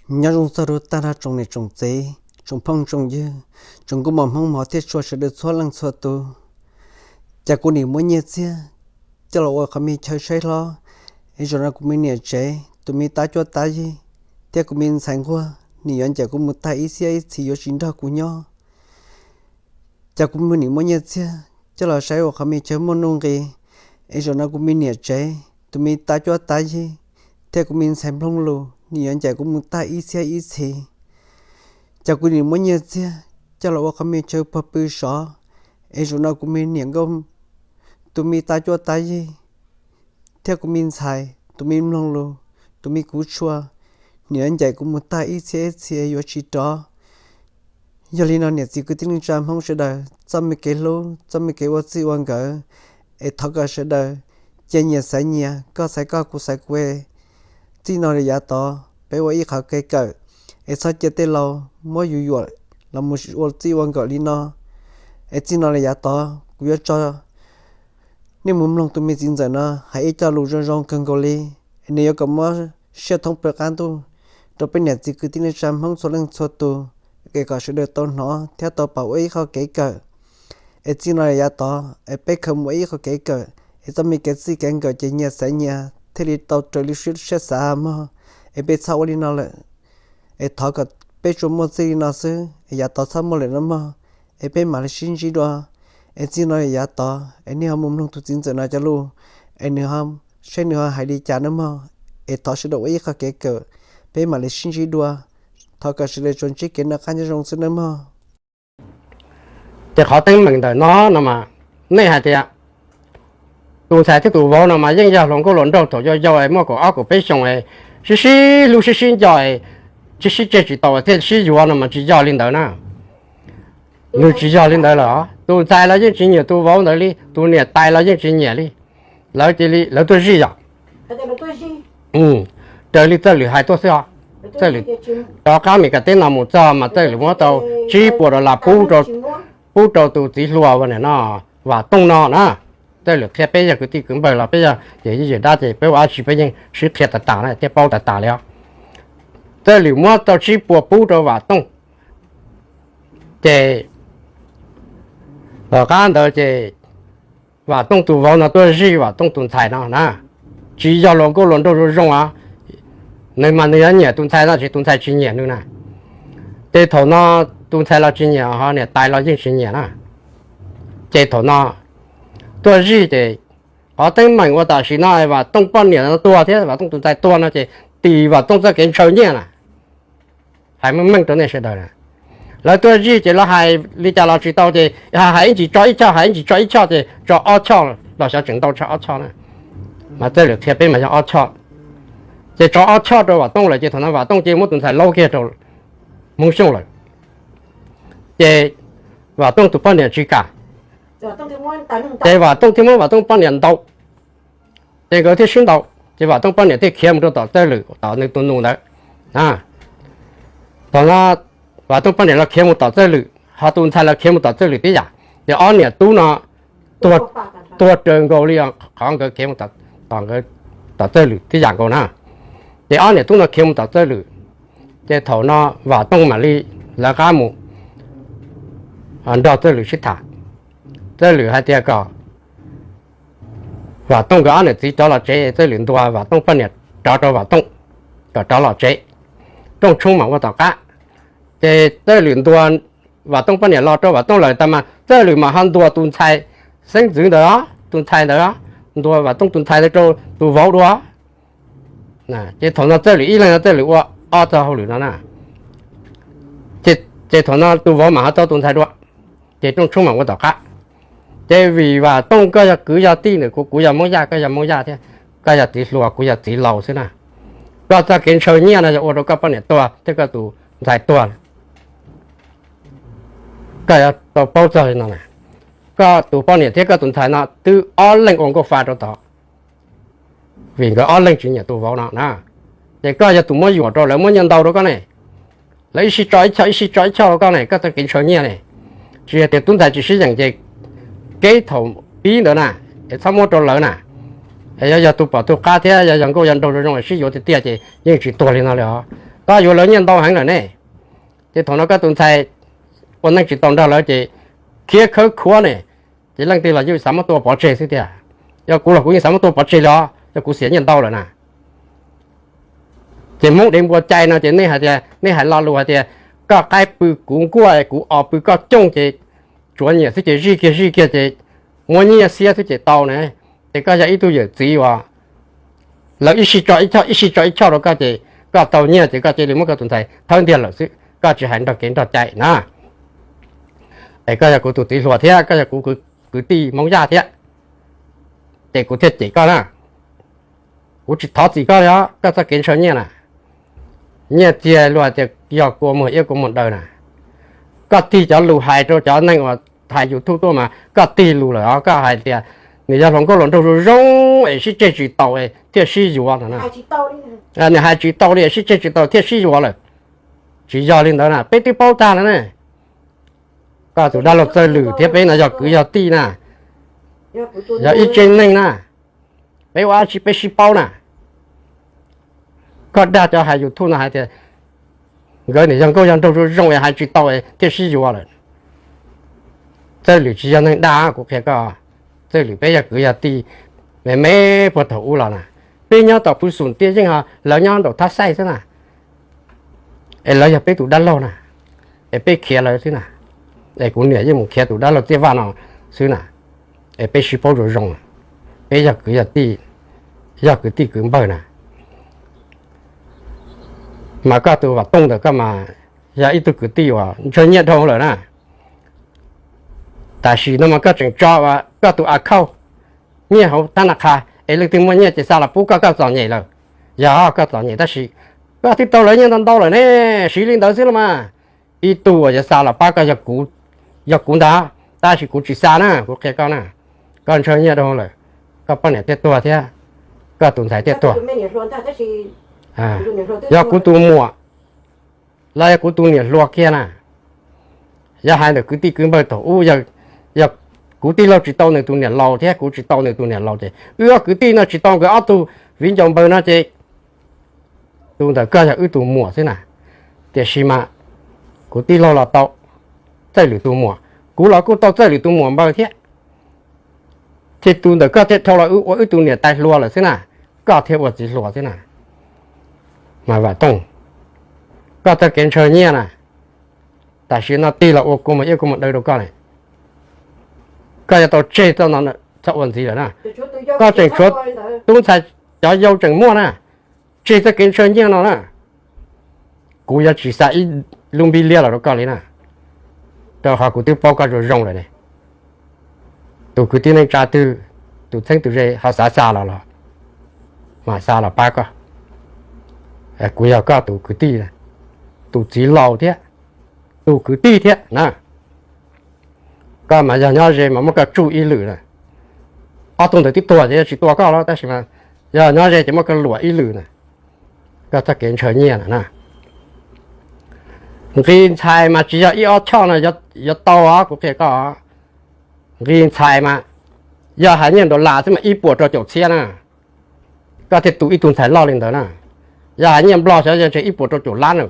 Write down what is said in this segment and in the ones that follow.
Nyob zoo txog rau tag nrho tsoom niam tsoom txiv, tsoom phooj tsoom ywg, tsoom nkauj mos hmoob mos thiab tshua sawv daws txhua leej txhua tus. Cas kuv nim muab Nyiaj Txiag coj los ua qhov me chaw saib hlob, es zaum no kuv me niam tsev, tus me tab cuab tab yig, thiab kuv me ntxhais nquag nim yuav ncaim kuv mus tag ib txhiab ib txhis yuav tsis nrog kuv nyob. Cas kuv nim muab Nyiaj Txiag coj los saib ua qhov me chaw muaj nuj nqis, es zaum no kuv me niam tsev, tus me tab cuab tab yig, thiab kuv me ntxhais Nplooj Lus nim yuav ncaim kuv mus tag ib txhiab ib txhis. Cas kuv nim muab Nyiaj Txiag coj los ua qhov me chaw pog pw sov, es zaum no kuv me niam nkauj, tus me tab cuab tab yig, thiab kuv me ntxhais, tus me Nplooj Lus, tus me kuv tshua, nim yuav ncaim kuv mus tag ib txhiab ib txhis yuav tsis rov. Yog li no niam txiv kwv tij neej tsa hmoob sawv daws, txoj me kev hlub, txoj me kev ua txij ua nkawm, es thov kom sawv daws cia nyias xaiv nyias, koj xaiv koj, kuv xaiv kuv. Txij no rau yav tod peb ua ib qho kev kawm, es txhob cia tej laus muab yus yuam los mus ua txij ua nkawm li no. Es txij no rau yav tod kuv yuav tso nej mus mloog tus me txiv ntxawm no hais ib co lus zoo zoo kawg nkaus li, es nws yuav kom muab siab thoob plaws qab ntuj rau peb niam txiv kwv tij neej tsa hmoob txhua leej txhua tus, es kom sawv daws tau hnov thiab tau pom ua ib qho kev kawm. Es txij no rau yav tod es peb khaws mus ua ib qho kev kawm, es txoj me kev txij kev nkawm ces nyias xaiv nyias thiaj li tau raws li siab xav mog. Es peb txhob ua li no lawm, es thov kom peb tsuas muaj txij li no xwb, es yav tod txhob muaj lawm no mog. Es peb mam li sib ntsib dua. Es txij no rau yav tod es nej ho mus mloog tus txiv ntxawm no cov lus, es nws ho, saib nws ho hais li cas nawb mog. Es thov sawv daws ua ib qho kev kawm, peb mam li sib ntsib dua. Thov kom sawv daws tsuas ntsib kev noj qab nyob zoo xwb nawb mog. Ces qhov teeb meem ntawm no no mas, nej hais tias tus ntxhais thiab tus vauv no mas yeej yog hluas nkauj hluas nraug thaum yau yau es muaj kaum ob kaum peb xyoos es sib sib hlub sib sib nco es tsis sib tseg tsis tau thiaj sib yuav no mas tsis yog li ntawd na. Nws tsis yog li ntawd lawm os. Tus ntxhais los yeej tsis nyiam tus vauv ntawd li, tus niam tais los yeej tsis nyiam li. Lawv cia li lawv tuaj zij yom. Raws li Txawj Lwm hais tuaj xwb os. Txawj Lwm rov qab Mes Kas teb no mus txog mas Txawj Lwm muab tau tsib puas dollar pub rau, pub rau tus txiv hluas uas nim no Vam Tooj no na. Txawj Lwm qhia peb yog kwv tij kwv npawg los peb yog yawm yij yawm dab ces peb ua dab tsi peb yeej sib qhia tas tas na thiab paub tas tas li os. Txawj Lwm muab tau tsib puas pub rau Vam Tooj. Ces tom qab ntawd ces Vam Tooj tus vauv no tuaj zij Vam Tooj tus ntxhais no na, tsis yog hluas nkauj hluas nraug zoo zoo os. Nws mas nws yuav nyiam tus ntxhais no, tab sis tus ntxhais tsis nyiam nws na. Ces thaum no tus ntxhais los tsis nyiam, ho niam tais los yeej tsis nyiam na. Ces thaum no tuaj zij ces qhov teeb meem uas tam sim no Vam Tooj poj niam no tuag thiab Vam Tooj tus ntxhais tuag no ces tim Vam Tooj txoj kev ntshaw nyiaj na. Hais meej meej rau nej sawv daws na, lawv tuaj zij ces lawv hais li cas los tsis tau ces hais ib ntsis tso ib choj, hais ib ntsis tso ib choj ces tso ob choj los xyov tseem ntau tshaj ob choj na. Mas Txawj Lwm qhia peb mas yog ob choj. Ces tso ob choj rau Vam Tooj lawm ces thaum no Vam Tooj ces muab tus ntxhais laub kiag rau Hmoob Xyooj lawm. Ces Vam Tooj tus poj niam tsis kam, ces Vam Tooj thiaj muab Vam Tooj poj niam ntaus. Ces nkawd thiaj sib ntaus, ces Vam Tooj poj niam thiaj khiav mus rau tom Txawj Lwm tom nws tus nus ntawd. Thaum no Vam Tooj poj niam los khiav mus tom Txawj Lwm, ho tus ntxhais los khiav mus tom Txawj Lwm tib yam. Ces ob niam tub no tuag raws nkaus li qhov nkawd khiav mus tom, tom Txawj Lwm tib yam nkaus na. Ces ob niam tub no khiav mus tom Txawj Lwm, ces thaum no Vam Tooj mam li lawv qab mus nrog Txawj Lwm sib tham. Txawj Lwm hais tias kom Vam Tooj nkawd ob niam txiv rov los tsev, Txawj Lwm ntuas Vam Tooj poj niam rov rau Vam Tooj kom rov los tsev. Rooj tshoob mam ua tom qab. Ces Txawj Lwm ntuas Vam Tooj poj niam los rau Vam Tooj lawm tas mas Txawj Lwm mam ho ntuas tus ntxhais xeeb ntxwv ntawd, tus ntxhais ntawd, ntuas Vam Tooj tus ntxhais ntawd rau tus vauv dua. Ces thaum no Txawj Lwm ib leeg no Txawj Lwm ua ob txoj hauj lwm no na. Ces thaum no tus vauv mam ho tau tus ntxhais dua. Ces rooj tshoob mam ua tom qab. Ces vim Vam Tooj koj yog kwv yog tij ntawm kuv, kuv yog Hmoob Yaj koj yog Hmoob Yaj thiab, koj yog txiv hluas kuv yog txiv laus xwb na. Koj txoj kev ntshaw nyiaj no yog ua rau koj poj niam tuag thiab koj tus ntxhais tuag. Koj yuav tau paub txog li no na, koj tus poj niam thiab koj tus ntxhais no twb ob leeg ua nkauj fa rau tod, vim nkawd ob leeg tsis nyiam tus vauv no na. Ces koj yog tus muab yuam rau lawv muab nyiaj ntau rau koj ne, lawv ib sij tso ib choj ib sij tso ib choj rau koj ne, koj txoj kev ntshaw nyiaj ne. Tsis yog tias tub ntxhais tsis sib yeem ces keb thaum pib ntawd na, es txhob muab rau lawv na. Yog yog tus pom tus qab thiab yog yog nkauj yog nraug zoo zoo sib yuav tiag tiag ces yeej tsis tuag li no li os. Koj yuav lawv nyiaj ntau heev lawm ne, ces thaum no koj tus ntxhais ua neej tsis tau nrog lawv ces khiav khawb khuav ne, ces leej twg los yeej xav muab tua pov tseg xwb tiag. Yog kuv los kuv yeej xav muab tua pov tseg li os, yog kuv xiam nyiaj ntau lawm na. Ces Hmoob dev npua cai no ces nej hais tias, nej hais lo lus hais tias koj qaib pw kuv nkuaj, kuv os pw koj cooj ces tsuav nyiam xwb ces zij kiag zij kiag ces muab nyiaj xiab xwb ces tau na. Ces koj yog ib tug yawm txiv uas lawv ib sij tso ib choj ib sij tso ib choj rau koj ces koj tau nyiaj ces koj cia li muab koj tus ntxhais thawb ntiag lawm xwb, koj tsis hais nrog kev nrog cai na. Es koj yog kuv tus txiv hluas thiab koj yog kuv kwv tij Hmoob Yaj thiab, ces kuv thiaj cem koj na. Kuv tsis thov txim koj li os, koj txoj kev ntshaw nyiaj na, nyiaj txiag luag tias yog kua muag iab kua muag daw na. Koj tig cov lus hais rau cov neeg uas hais YouTube tuaj mas koj tig lus lawm os, koj hais tias nws yog hluas nkauj hluas nraug zoo zoo es sib tseg tsis taus thiaj sib yuav no na. Nws hais tsis tau li, sib tseg tsis taus thiaj sib yuav lawm. Tsis yog li ntawd na, peb twb paub tag lawm ne. Koj tus dab laug Txawj Lwm thiab peb no yog kwv yog tij na, yog ib tsev neeg na, peb ua dab tsi peb sib paub na. Koj dag cov hais YouTube no hais tias nkawd nim yog nkauj yog nraug zoo zoo es hais tsis tau thiaj sib yuav lawm. Txawj Lwm tsis yog neeg dag, kuv qhia koj. Txawj Lwm peb yog kwv yog tij me me puag thaum ub los na. Peb nyob tom Phu Xum Tiaj Yeej ho lawv nyob nraum Thab Xaij xwb na. Es lawv yog peb tus dab laug na, es peb khiav lawv xwb na. Es kuv niam yeej mus khiav tus dab laug Txiaj Vaj no xwb na. Es peb sib paub zoo zoo, peb yog kwv yog tij, yog kwv tij kwv npawg na. Mas koj tus Vam Tooj ntawm koj mas yog ib tug kwv tij uas ntshaw nyiaj dhau lawm na. Tam sim no mas koj tseem tso koj tus account nyiaj hauv thab na qha, es leej twg muaj nyiaj ces xa los pub koj, koj txom nyem lawm. Yog koj txom nyem tab sis koj twb tau lawv nyiaj ntau ntau lawm ne, siv li ntawd xwb los mas. Ib tug uas yuav xa los pab koj yog kuv ntag, tab sis kuv tsis xa na, kuv qhia koj na. Koj ntshaw nyiaj dhau lawm, koj poj niam thiaj tuag thiab, koj tus ntxhais thiaj tuag. Yog kuv tus muam los yog kuv tus niam hluas kiag na. Yog hais ntawm kwv tij kwv npawg thaum ub, yog kuv tij laug tsis tau nws tus niam laus thiab kuv tsis tau nws tus niam laus ces wb ob kwv tij no tsis tau nkawd ob tug viv ncaus npawg no ces tus ntawm koj yog wb tus muam xwb na. Tiam sis mas kuv tij laug los tau Txawj Lwm tus muam, kuv los kuj tau Txawj Lwm tus muam npawg thiab. Ces tus ntawm koj thiaj dhau los ua wb tus niam tais hluas lawm xwb na, koj thiaj ua txiv hluas xwb na. Mas Vam Tooj, koj txoj kev ntshaw nyiaj na, tam sim no tig los ua kua muag iab kua muag daw rau koj ne. Koj yuav tau tseg txoj no txhob ua ntxiv lawm na. Koj tseem tshuav tub ntxhais cov yau tseem muaj na, tseg txoj kev ntshaw nyiaj no na. Kuv yuav tsis xa ib lub npib liab los rau koj li na, rau qhov kuv twb paub koj zoo zoo lawm ne. Tus kwv tij neej tsa twg, tus txheeb tus ze ho xav xa los los, mas xa los pab koj. Kuv yog koj tus kwv tij, tus txiv laus thiab, tus kwv tij thiab na. Koj mas yog nyob ze mas muab koj tsuj ib lwm na. Ob tug ntawd twb tuag ces yuav tsis tua koj los tab sis mas yog nyob ze ces muab koj luam ib lwm na. Koj txoj kev ntshaw nyiaj na na. Nqis ntxhais mas tsis yog ib ob choj no yuav tau os, kuv qhia koj. Nqis ntxhais mas yog hais nyiaj dollar xwb mas ib puas rau caum txhiab na. Koj thiaj tu ib tug ntxhais loj li ntawd na. Yog hais nyiaj nplog xyov yog ntshe ib puas rau caum lab na,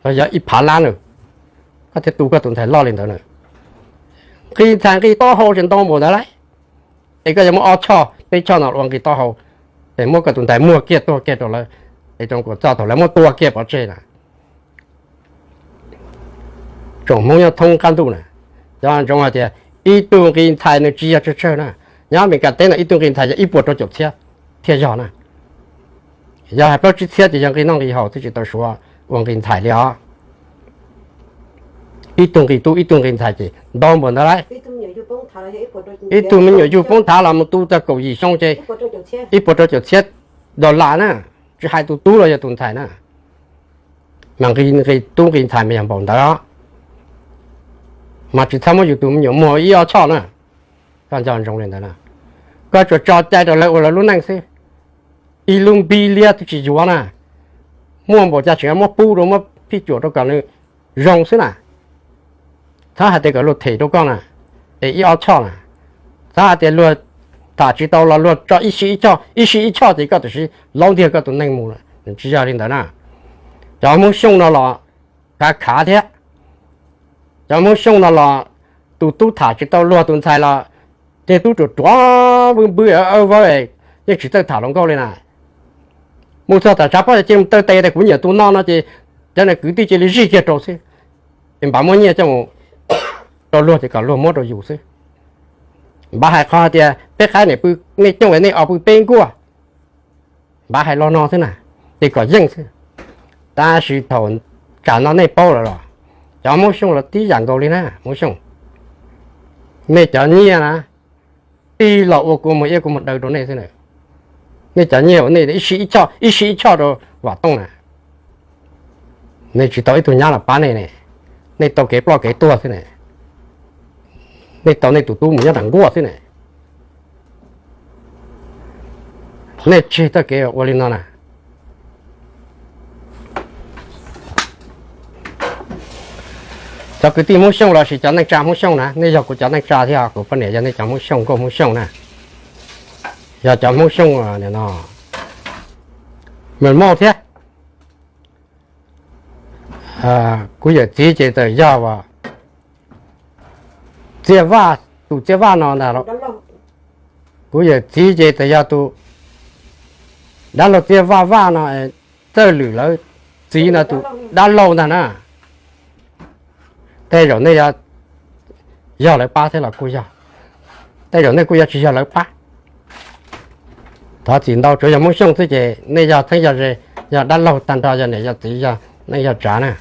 los yog ib phav lab na. Koj thiaj tu koj tus ntxhais loj li ntawd na. Nqis ntxhais nqis taub hau tseem ntau npaum ntawd lauj. Es koj yuav muab ob choj peb choj no ua nqis taub hau, es muab koj tus ntxhais muag kiag tuag kiag rau lawv, es rau kuv txog thaum lawv muab tua kiag pov tseg na. Tsoom Hmoob nyob thoob qab ntuj na, cov ntsoov hais tias ib tug nqis ntxhais nws tsis yog tsawg tsawg na. Nyob Amelikas teb no ib tug nqis ntxhais yog ib puas rau caum txhiab thiaj yog na. Yog hais plaub tsib txhiab ces yog nqis noj nqis haus twb tsis tau suav ua nqis ntxhais li os. Ib tug nqis tub ib tug nqis ntxhais ces ntau npaum ntawd lauj. Ib tug me nyuam yug poob thav los mus tu txog kaum yim xyoo ces ib puas rau caum txhiab dollar na, tsis hais tus tub los yog tus ntxhais na. Mas nqis tub nqis ntxhais mas yog npaum ntawd, mas tsis txhob muab yus tus me nyuam muag ib ob choj na. Koj nco ntsoov li ntawd na. Koj tsuas tso cai rau lawv ua lawv lub neej xwb. Ib lub npib liab twb tsis yuav na, muaj npaum cas tseem muab pub rau muab phij cuam rau kom nws zoo xwb na. Txhob hais tias kom luag them rau koj na, es ib ob choj na. Txhob hais tias luag tham tsis tau los luag tso ib sij ib choj, ib sij ib choj ces koj tam sim laub ntiag koj tus neeg mus, tsis yog li ntawd na. Cov Hmoob Xyooj no los khav khav thiab. Cov Hmoob Xyooj no los tus tub tham tsis tau luag, tus ntxhais los tej tub ruam ruam, npwb npwb vawv, yeej tsis txawj tham hluas nkauj li na. Mus txog tom tshav pob ces mus taw tes tias kuv nyiam tus no no ces cov kwv tij cia li zij kiag rau xwb, es npam muab nyiaj coj mus rau luag ces kom luag muab rau yus xwb. Npam hais qhov tias peb qaib niam pw nej cooj, nej os pw peb nkuaj. Npam hais los no xwb na, ces kom yeej xwb. Tab sis thaum tsam no nej paub lawm los, cov Hmoob Xyooj los tib yam nkaus li na Hmoob Xyooj. Nej cov nyiaj na, tig los ua kua muag iab kua muag daw rau nej xwb na. Nej cov nyiaj uas nej ib sij ib choj, ib sij ib choj rau Vam Tooj na, nej tsis tau ib tug nyab los pab nej ne, nej tau kev ploj kev tuag xwb ne, nej tau nej tus tub mus nyob nram nkuaj xwb ne. Nej tseg txoj kev ua li no na. Cov kwv tij Hmoob Xyooj los sis cov neej tsa Hmoob Xyooj na, nej yog kuv cov neej tsa thiab, kuv poj niam yog nej cov Hmoob Xyooj nkauj Hmoob Xyooj na, yog cov Hmoob Xyooj no, Mem Mauj thiab. Kuv yawm txiv ces txawm yog Txiaj Vaj, tus Txiaj Vaj no ntag. Kuv yawm txiv ces txawm yog tus dab laug Txiaj Vaj Vaj no, Txawj Lwm lawv txiv no tus dab laug ntag na. Tej zaum nej yog lawv pab thiab los kuj yog, tej zaum nej kuj yog tsis yog lawv pab. Thov txim ntau, tsuav yog Hmoob Xyooj xwb ces nej yog txheeb yog ze, yog dab laug tag nrho, yog niam yog txiv, yog neej yog tsav na.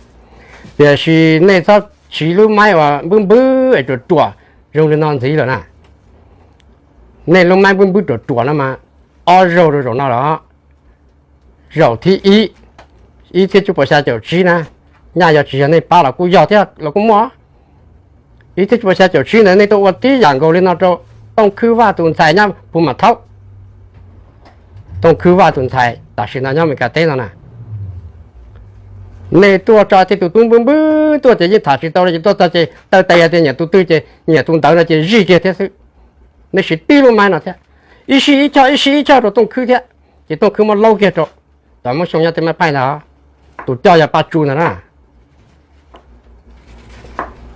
Tiam sis nej txhob siv lub maib uas npwb npwb es ruam ruam zoo li no ntxiv lawm na. Nej lub maib npwb npwb ruam ruam no mas ob zaug rau zaum no los. Zaum thib ib, ib txhiab cuaj puas xya caum tsib na, nyaj yog tsis yog nej pab los kuj yog thiab los kuj muaj. Ib txhiab cuaj puas xya caum tsib ntawd nej tuaj ua tib yam nkaus li no rau Tooj Khwb Vaj tus ntxhais nyob Phu Mam Thaub. Tooj Khwb Vaj tus ntxhais tam sim no nyob Amelikas teb no na. Nej tuaj tso tej tus tub npwb npwb tuaj ces yeej tham tsis tau li, ces tuaj txog ces taw tes tias nyiam tus twg ces nyiam tus ntawd no ces zij kiag thiab xwb. Nej siv tib lub maib no thiab, ib sij ib choj ib sij ib choj rau Tooj Khwb thiab, ces Tooj Khwb muab laub kiag rau cov Hmoob Xyooj nyob tej mab phaij ntag, tus coj yog Paj Tsu ntag na.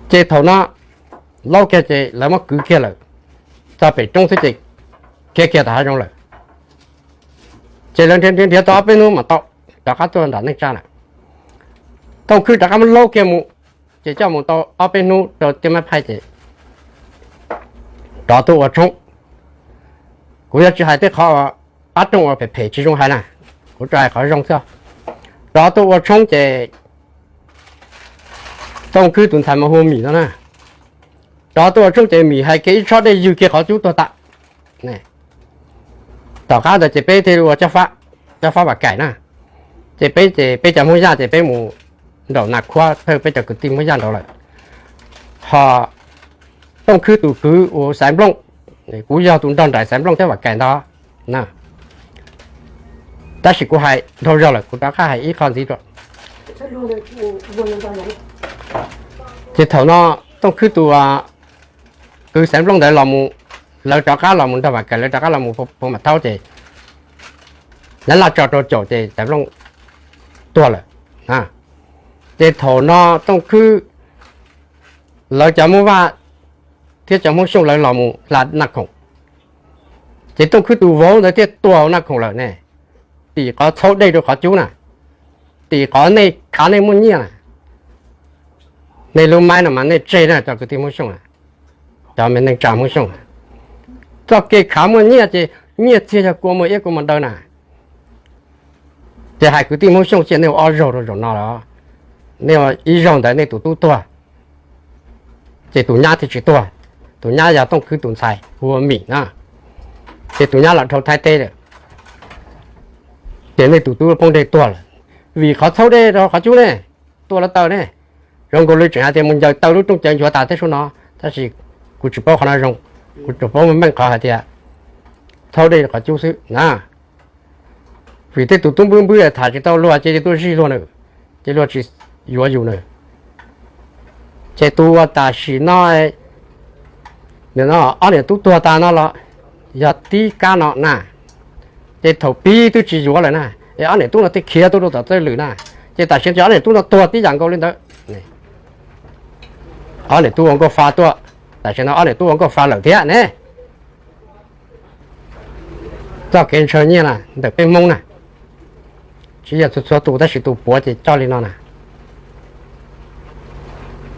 Ces thaum no laub kiag ces lawv muab kwv kiag lawm, txog pem roob xwb ces khiav kiag tom hav zoov lawm. Ces lawv nrhiav nrhiav nrhiav tau ob peb hnub mas tau rov qab tuaj nram neej tsa lawm. Tooj Khwb rov qab muab laub kiag mus, ces coj mus tau ob peb hnub rau tej mab phaij ces rov tuaj ua tshoob. Kuv yuav tsis hais tej qhov qab rooj uas phem phem tsis zoo hais na, kuv tsuas hais qhov zoo xwb. Rov tuaj ua tshoob ces Tooj Khwb tus ntxhais mas hu ua Mim no na. Rov tuaj ua tshoob ces Mim hais kiag ib tshob dej ywg kiag qhov cub tuag tas. Tom qab ntawd ces peb thiaj li ua Cob Fab Vam Kaim na. Ces peb ces peb cov Hmoob Yaj ces peb mus nraum Nas Khuab thawj peb cov kwv tij Hmoob Yaj nraud lawm. Ho Tooj Khwb tus kwv ua Xaiv Nplooj, kuv yog tus nrog nraim Xaiv Nplooj thiab Vam Kaim ntag na. Tab sis kuv hais dhau zog lawm, kuv rov qab hais ib qho ntxiv rau. Ces thaum no Tooj Khwb tus kwv Xaiv Nplooj ntawd los mus, lawv rov qab los mus nrog Vam Kaim, lawv rov qab los mus Phu Mam Thaub ces nab laj tso rau caum ces Xaiv Nplooj tuag lawm. Ces thaum no Tooj Khwb, lawv cov Hmoob Vaj thiab cov Hmoob Xyooj lawv los mus hla Naj Khoom, ces Tooj Khwb tus vauv ntawd thiaj tuag hauv Naj Khoom lawm ne. Tim qhov txhaub dej rau qhov cub na, tim qhov nej khav nej muaj nyiaj na. Nej lub maib no mas nej tseg na cov kwv tij Hmoob Xyooj, cov me neej tsa Hmoob Xyooj. Txoj kev khav muaj nyiaj ces nyiaj txiag yog kua muag iab kua muag daw na. Ces hais kwv tij Hmoob Xyooj cia nej ua ob zaug rau zaum no los, nej ua ib zaug ntawd nej tus tub tuag, ces tus nyab thiaj tsis tuag. Tus nyab yog Tooj Khwb tus ntxhais hu ua Mim na, ces tus nyab los dhau Thaib teb lawm, ces nej tus tub poob dej tuag lawm, vim qhov txhaub dej rau qhov cub ne, tua lawv taw ne. Zoo nkaus li tseem hais tias mus ncaws taw lub rooj cawv nchuav tas teb sub no, tab sis kuv tsis paub qhov no zoo, kuv tsuas paub meej qhov hais tias txhaub dej qhov cub xwb na. Vim tej tus tub npwb npwb tham tsis tau luag ces tuaj zij luag na, ces luag tsis yuav yus na. Ces tus uas tam sim no ob niam tub tuag tas no los yog tib kab no na. Ces thaum pib twb tsis yuav lawm na, es ob niam tub no thiaj khiav tuaj rau tom Txawj Lwm na. Ces tam sim no ob niam tub no tuag tib yam nkaus li ntawd. Ob niam tub ua nkauj fa tuaj, tam sim no ob niam tub ua nkauj fa lawm thiab ne. Txoj kev ntshaw nyiaj na ntawm peb Hmoob na, tsis yog txhua txhua tus tab sis tus puav ces coj li no na.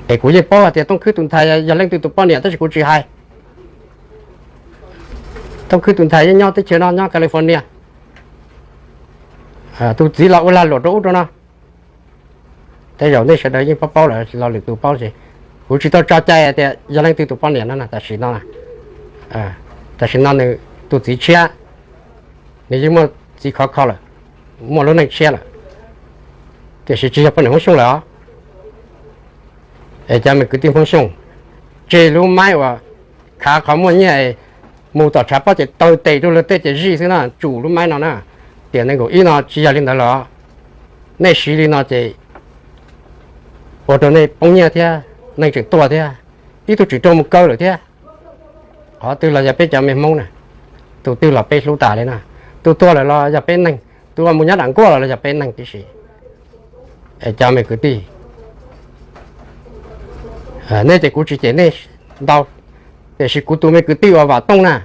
Es kuv yeej paub hais tias Tooj Khwb tus ntxhais yog leej twg tus poj niam tab sis kuv tsis hais. Tooj Khwb tus ntxhais yeej nyob teb chaws no, nyob California. Tus txiv los ua lag luam rau ub rau no. Tej zaum nej sawv daws yeej paub paub lawm, lo lwm tus paub ces kuv tsis tau tso cai tias yog leej twg tus poj niam no na. Tam sim no, tam sim no nws tus txiv tshiab, nws yeej muaj txiv khov kho lawm, muaj lub neej tshiab lawm, tiam sis tsis yog poj niam Hmoob Xyooj lawm os. Es cov me kwv tij Hmoob Xyooj, tseg lub maib uas khav qhov muaj nyiaj mus tom tshav pob ces taw tes rau luag tej ces zij xwb na, tsum lub maib no na. Tiam nees nkaum ib no tsis yog li ntawd los, nej siv li no ces ua rau nej poob nyiaj thiab neeg tseem tuag thiab, ib tug tsis raug mus kaw lawm thiab. Qhov twg los yog peb cov me Hmoob na, tus twg los peb hlub tas li na. Tus tuag lawm los yog peb neeg, tus uas mus nyob nram nkuaj los los yog peb neeg tib si. Es cov me kwv tij, nej ces kuv tsis cem nej ntau, tiam sis kuv tus me kwv tij uas Vam Tooj na,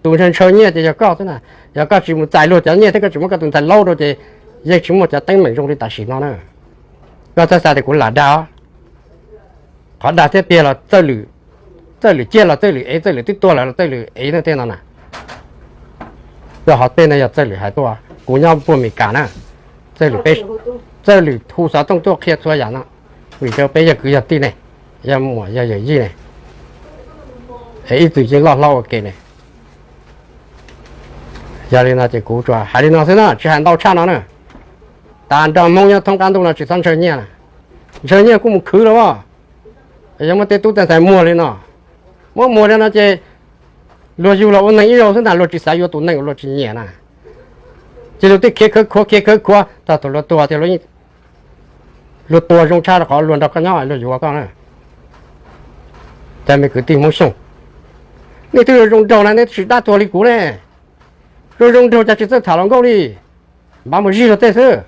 tus ntshaw ntshaw nyiaj ces yog koj xwb na. Yog koj tsis mus txais luag cov nyiaj thiab koj tsis muab koj tus ntxhais laub rau ces yeej tsis muaj cov teeb meem zoo li tam sim no na. Koj txhob xav tias kuv lam dag os. Qhov dag thiab tiag los txawj lwm ciaj los txawj lwm ev, txawj lwm twb tuag lawm los txawj lwm ev na tej no na. Koj qhov tej no yog txawj lwm hais tuaj, kuv nyob puag Meskas na. Txawj lwm hu xov tooj tuaj qhia txhua yam no, vim rau peb yog kwv yog tij ne, yog muam yog yawm yij ne, es ib txwm yeej loj hlob ua ke ne. Yog li no ces kuv tsuas hais li no xwb na, tsis hais ntau tshaj no na. Tas nrog Hmoob nyob thoob qab ntuj no tsis txhob ntshaw nyiaj na. Ntshaw nyiaj kuj mus khwv los as. Yog muaj tej tub tej ntxhais muag li no, muab muag li no ces luag yug los ua neeg ib zaug xwb ntag, luag tsis xav yuav tus neeg uas luag tsis nyiam na. Ces luag twb khiav khawv khuav khiav khawv khuav txog thaum luag tuag tias luag tuag zoo tshaj rau qhov luag nrog koj nyob luag yuav koj na. Cov me kwv tij Hmoob Xyooj, nej twb zoo zoo nraug na nej twb tsis dab tuag li kuv ne. Zoo zoo nraug cas tsis txawj tham hluas nkauj li, npaj mus zij luag tej xwb.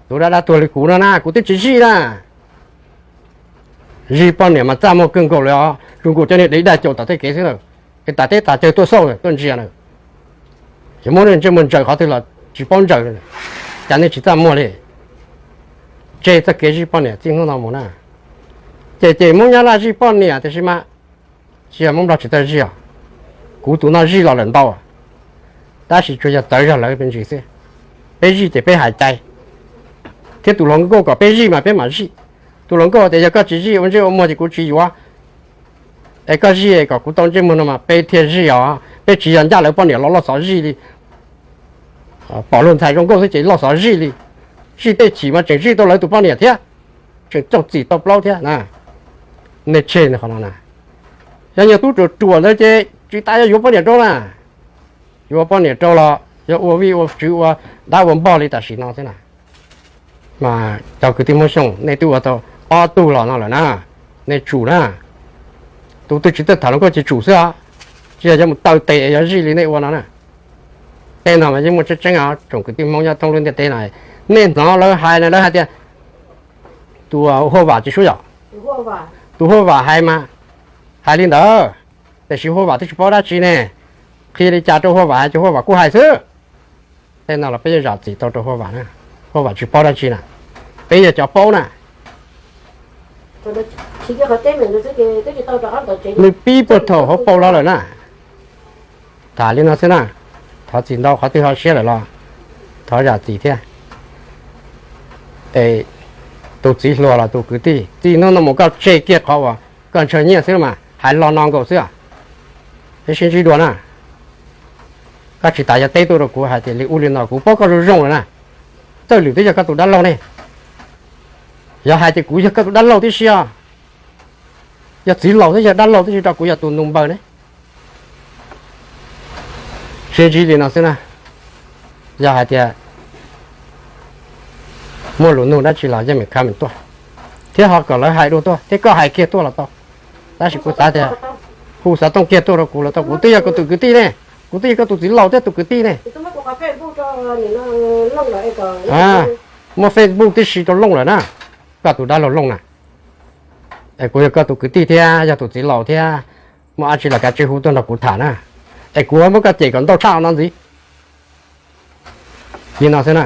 Tus dab dab tuag li kuv no na kuv twb tsis zij na. Zij poj niam mas txaj muag kawg nkaus li os, zoo nkaus cov niag dev daj caum tom tej kev xwb na, es tas teb tas chaw tuaj xauj tuaj ntsia na. Ces muab nej ntsej muag ntsaws qhov twg los tsis paub ntsaws, cas nej tsis txaj muag li. Tseg txoj kev zij poj niam txij hnub no mus na. Ces ces Hmoob Nyab Laj zij poj niam tiam sis mas tsis yog Hmoob Nplog tsis txawj zij os. Kuv tus no zij los lawm ntau, tab sis tsuas yog txawv zog lawv me ntsis xwb. Peb zij ces peb hais cai, thiab tus hluas nkauj kom peb zij mas peb mam zij. Tus hluas nkauj tias yog koj tsis zij ua ntsej ua muag ces kuv tsis yuav. Es koj zij kom kuv tau ntsej muag no mas peb thiaj zij os, peb tsis yog ncaj lawv poj niam los loj xov zij li. Pom luag ntxhais zoo nkauj xwb ces loj xov zij li. Zij tej chim mas tseem zij tau lawv tus poj niam thiab, tseem raug txim tau plaub thiab na. Nej tseg qhov no na. Yog nyuag tub ruam ruam ntawd ces tsis tas yuav yuav poj niam rau na. Yuav poj niam rau los yog ua vij ua tswv ua dab ua npog li tam sim no xwb na. Mas cov kwv tij Hmoob Xyooj, nej twb ua tau ob tug los no lawm na, nej tsum na. Tus twg tsis txawj tham hluas nkauj ces tsum xwb os, tsis yog yuav mus taw tes es yuav zij li nej ua no na. Tej no mas yeej muaj tseeb tseeb os tsoom kwv tij Hmoob nyob thoob lub ntiaj teb no. Nej hnov lawv hais na, lawv hais tias tus Huaj Vam tsis sub yom, tus Huaj Vam hais mas hais li ntawd, tiam sis Huaj Vam twb tsis paub dab tsi ne. Qhia li cas rau Huaj Vam hais ces Huaj Vam kuj hais xwb. Tej no los peb yuav zam txim tau rau Huaj Vam na, Huaj Vam tsis paub dab tsi na, peb yog cov paub na. Nws pib puag thaum hauv paus los lawm na. Tham li no xwb na, thov txim ntau qhov twg ho siab lawm los thov zam txim thiab. Es tus txiv hluas los tus kwv tij, txij hnub no mus koj tseg kiag qhov uas koj ntshaw nyiaj xwb mas hais los no nkaus xwb. Peb sib ntsib dua na, koj tsis tas yuav teb tuaj rau kuv hais tias li ub li no, kuv paub koj zoo zoo lawm na. Txawj Lwm twb yog koj tus dab laug ne, yog hais tias kuv yog koj tus dab laug tib si os, yog txiv laus thiab yog dab laug tib si rau kuv yog tus nus npaws ne. Sib ntsib li no xwb na, yog hais tias muaj lus nug dab tsi los yeej meem kha meem tuaj, thiab ho kom lawv hais dua tuaj thiab koj hais kiag tuaj los tau. Tab sis kuv xav tias hu xov tooj kiag tuaj rau kuv los tau, kuv twb yog koj tus kwv tij ne, kuv twb yog koj tus txiv laus thiab tus kwv tij ne. Muab Facebook tib si rau Looj lawm na, koj tus dab laug Looj na. Es kuv yog koj tus kwv tij thiab yog tus txiv laus thiab, muaj dab tsi los kav tsij hu tuaj nrog kuv tham na, es kuv muab koj cem kom ntau tshaj no ntxiv. Li no xwb na.